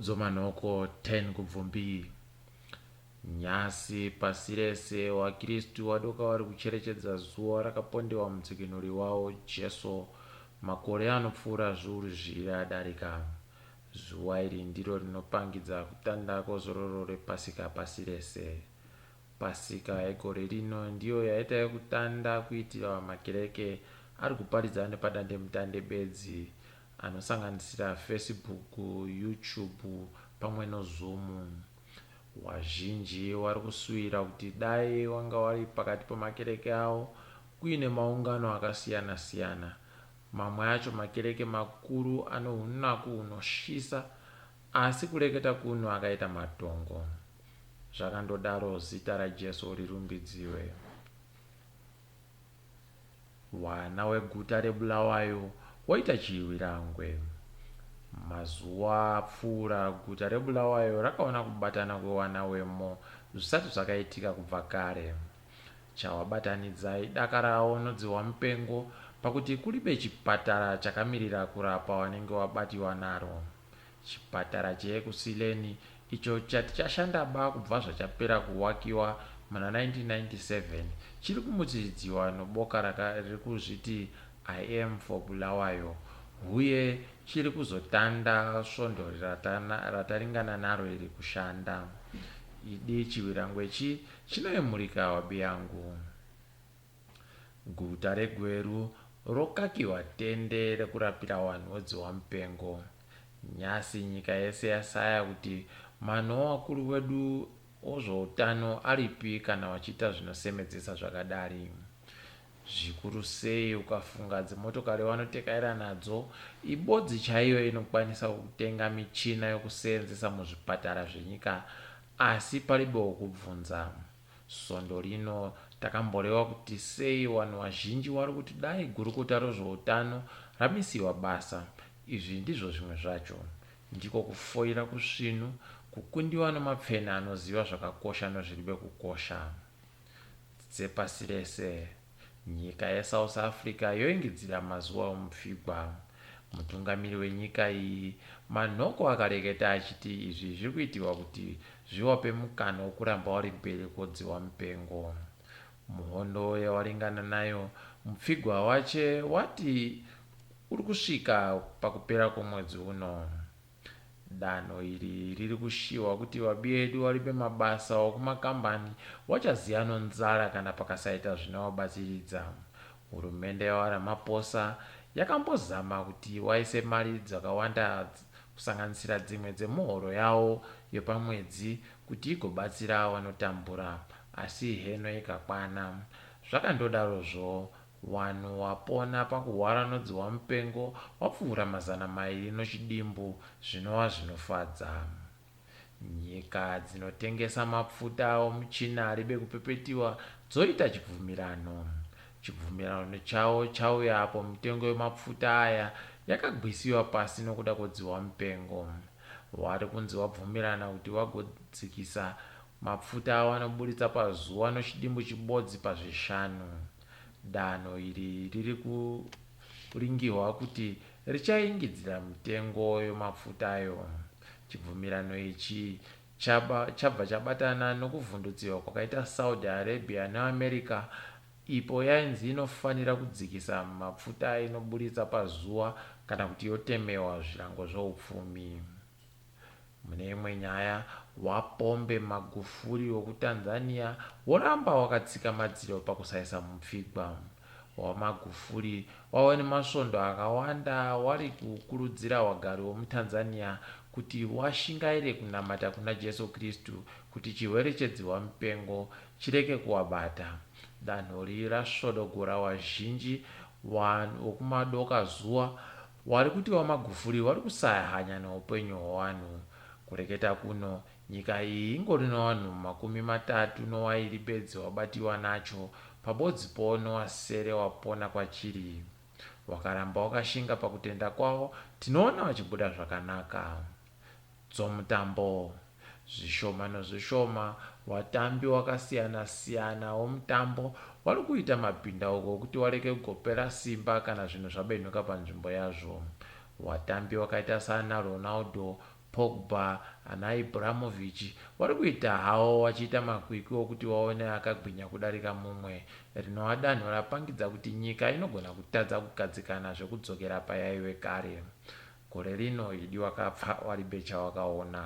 Dzomanhoko 10 Kubvumbi. Nhasi pasi rese waKristu wadoka wari kucherechedza zuva rakapondewa mudzikinuri wavo Jesu makore anopfuura zviuru zviiri adarika. Zuva iri ndiro rinopangidza kutanda kwozororo rePasika pasi rese. Pasika yegore rino ndiyo yaita yekutanda kuitira makereke ari kuparidza nepadandemutande bedzi anosanganisira Facebook, YouTube pamwe noZoom. Wazhinji wari kusuwira kuti dai wanga wari pakati pemakereke avo kuine maungano akasiyana siyana. Mamwe acho makereke makuru ane hunaku hunotyisa asi kureketa kuno akaita matongo. Zvakandodaro zita raJesu rirumbidziwe. Wana weguta reBulawayo waita chiwirangwe. Mazuva apfuura guta reBulawayo rakaona kubatana kwewana wemo zvisati zvakaitika kubva kare. Chawabatanidza idaka rawo nodzihwa mupengo pakuti kuribe chipatara chakamirira kurapa wanenge wabatiwa naro. Chipatara cheEkusileni icho chati chashanda ba kubva zvachapera kuwakiwa muna 1997 chiri kumutsiridziwa noboka riri kuzviti I am for Bulawayo huye chiri kuzotanda svondo rataringana naro iri kushanda. Idi chiwirangwechi chinoyemurika wabiyangu. Guta reGweru rokakiwa tende rekurapira wanhu wedzihwamupengo. Nhasi nyika yese yasaya kuti manhu owakuru wedu ozvoutano aripi kana wachiita zvinosemedzesa zvakadari. Zvikuru sei ukafunga dzimotokari wanotekaira nadzo, ibodzi chaiyo inokwanisa kutenga michina yokuseenzesa muzvipatara zvenyika asi paribe wokubvunza. Svondo rino takamborewa kuti sei wanhu wazhinji wari kuti dai gurukota rozvoutano ramisiwa basa. Izvi ndizvo zvimwe zvacho. Ndiko kufoira kusvinu, kukundiwa nomapfeni anoziva zvakakosha nozviribe kukosha. Dzepasi rese. Nyika yeSouth Africa yoingidzira mazuva omupfigwa. Mutungamiri wenyika iyi, Manhoko akareketa achiti izvi zviri kuitiwa kuti zviwape mukana wokuramba wari mberi kwodzihwa mupengo. Muhondo yawaringana nayo, mupfigwa wache wati uri kusvika pakupera kwomwedzi uno. Danho iri riri kushiwa kuti vabi edu vari bemabasa okumakambani wachaziya nonzara kana pakasaita zvinovabatsiridza. Hurumende yaVaRamaphosa yakambozama kuti waise mari dzakawanda kusanganisira dzimwe dzemuhoro yawo yepamwedzi kuti igobatsira vanotambura asi heno ikakwana. Zvakandodarozvo Wanhu wapona pakuhwara nodzihwamupengo wapfuura 200 nochidimbu zvinova zvinofadza. Nyika dzinotengesa mapfuta omuchina aribe kupepetiwa dzoita chibvumirano. Chibvumirano chawo chauya apo mitengo yemapfuta aya yakagwisiwa pasi nokuda kwodzihwamupengo. Wari kunzi wabvumirana kuti wagodzikisa mapfuta awanoburitsa pazuva nochidimbu chibodzi pazvishanu. Danho iri riri kuringihwa kuti richaingidzira mitengo yemapfutayo. Chibvumirano ichi chabva chabatana nokuvhundutsirwa kwakaita Saudi Arabia neAmerica ipo yainzi inofanira kudzikisa mapfuta ainoburitsa pazuva kana kuti yotemewa zvirango zveupfumi. Mune imwe nyaya, waPombe Magufuli wekuTanzania woramba wakatsika madziro pakusaisa mupfigwa. WaMagufuli wave nemasvondo akawanda wari kukurudzira wagari wemuTanzania kuti washingaire kunamata kuna Jesu Kristu kuti chirwere chedzihwamupengo chireke kuwabata. Danho iri rasvodogora wazhinji wekumadoka zuwa Wari kuti waMagufuli wari kusaya hanya noupenyu hwowanhu. Kureketa kuno, nyika iyi ingori nowanhu 31 bedzi wabatiwa nacho, pabodzi po nowasere wapona kwachiri. Wakaramba wakashinga pakutenda kwawo, tinoona wachibuda zvakanaka. Dzomutambo. Zvishoma nozvishoma, watambi wakasiyana-siyana womutambo wari kuita mabhindauko okuti wareke kugopera simba kana zvinhu zvabenhuka panzvimbo yazvo. Watambi wakaita saana Ronaldo, Pogba ana Ibrahimovic vari kuita hawo vachiita makwikwi okuti waone akagwinya kudarika mumwe, rinova danho rapangidza kuti nyika inogona kutadza kugadzikana zvekudzokera payaive kare. Gore rino idi wakapfa waribe chawakaona.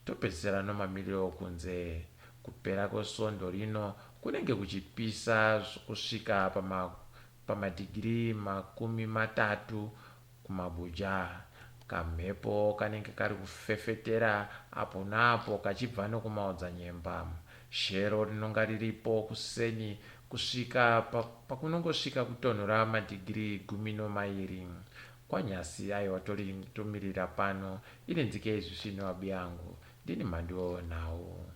Topedzisira nomamiriro okunze. Kupera kwesvondo rino kunenge kuchipisa kusvika pamadhigirii 30 kumabuja. Kamhepo kanenge kari kufefetera apo naapo kachibva nokumaodzanyemba. Shero rinonga riripo kuseni kusvika pakunongosvika kutonhora madhigirii 12. Kwanyasi aiwa tomirira pano. Irinzike izvi svino abiyangu. Ndini mhanduwe wenhau.